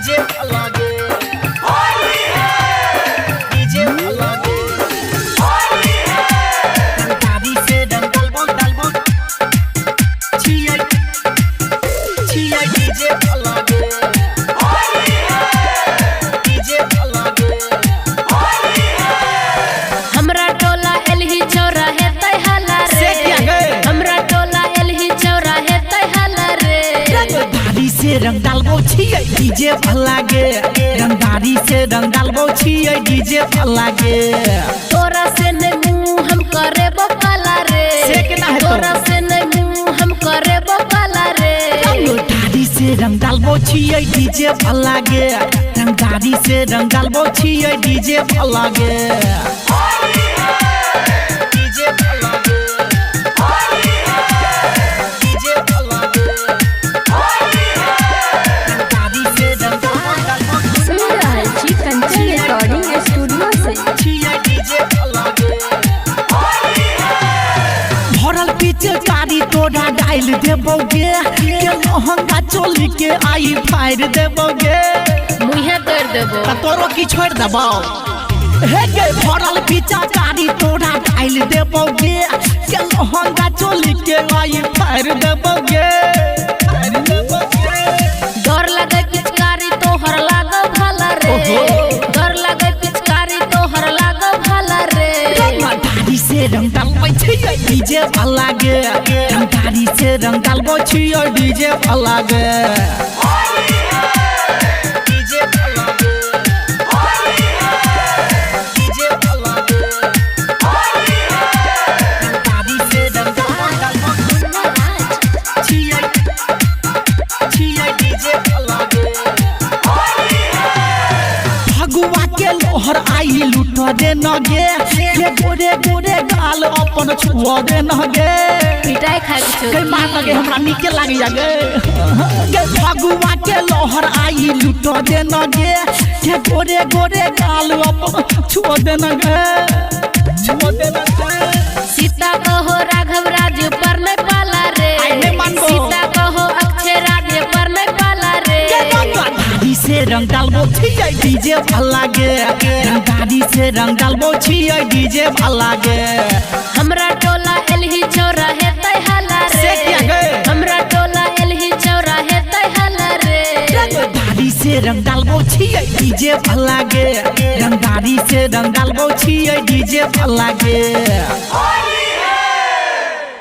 DJ लागे DJ लागे रंगदारी से रंग डालबो डालबो छियै छियै डीजे लागे डीजे लागे। हमरा टोला एलही चौरा हे हाला रे। से क्या गए? हमरा टोला एलही चौरा हे हाला रे। रंगदारी से रंग डालबो छियै डीजे लागे। रंगदारी से रंग डालबो छियै डीजे लागे। तोरा से ने मुंह हम करेबो काला रे। से केना हेतौ? तोरा से ने मुंह हम करेबो काला रे। रंगदारी से रंग डालबो छियै डीजे लागे। रंगदारी से रंग डालबो छियै डीजे लागे। डीजे लागे डीजे लागे। रंगदारी से रंग डालबो सुन रहल छी कंचन रिकॉर्डिंग स्टूडियो से। छियै डीजे लागे। भरल पिचकारी तोरा डाल देबोगे के लहंगा चोली के आई फाड़ देबोगे। मुहे तोड़ देबो। त तोरो की छोड़ देबो हे गे। भरल पिचकारी तोरा डाल देबोगे के लहंगा चोली के आई फाड़ देबोगे। फाड़ देबोगे। डर लगे पिचकारी तोहर लागो भाला रे। ओहो। डर लगे पिचकारी तोहर लागो भाला रे। रंगदारी से रंग डालबै छियै डीजे लागे। रंगदारी से रंग डालबै छियै डीजे लागे। डीजे लागे डीजे लागे। रंगदारी से रंग डालबै छियै छियै डीजे लागे। फगुआ के लोहर आई लूट दे नगे के गोरे गोरे गाल अपन छुआ दे नगे। पिटाई खाए के छौ। गई मार लगे हमरा नीके लागे गे। गे फगुआ के लोहर आई लूट दे नगे के गोरे गोरे गाल अपन छुआ दे नगे। छुआ दे नगे। सीता कहो राघव राज पर नहीं पाला रे। आई नहीं मानबो। सीता कहो अक्षय राज पर नहीं पाला रे। रंगदारी से रंग डालबो छियै डीजे लागे। रंगदारी से रंग डालबो छियै डीजे लागे। हमरा टोला एलही चौरा हे हाला रे। से क्या गए? हमरा टोला एलही चौरा हे हाला रे। रंगदारी से रंग डालबो छियै डीजे लागे। रंगदारी से रंग डालबो छियै डीजे लागे।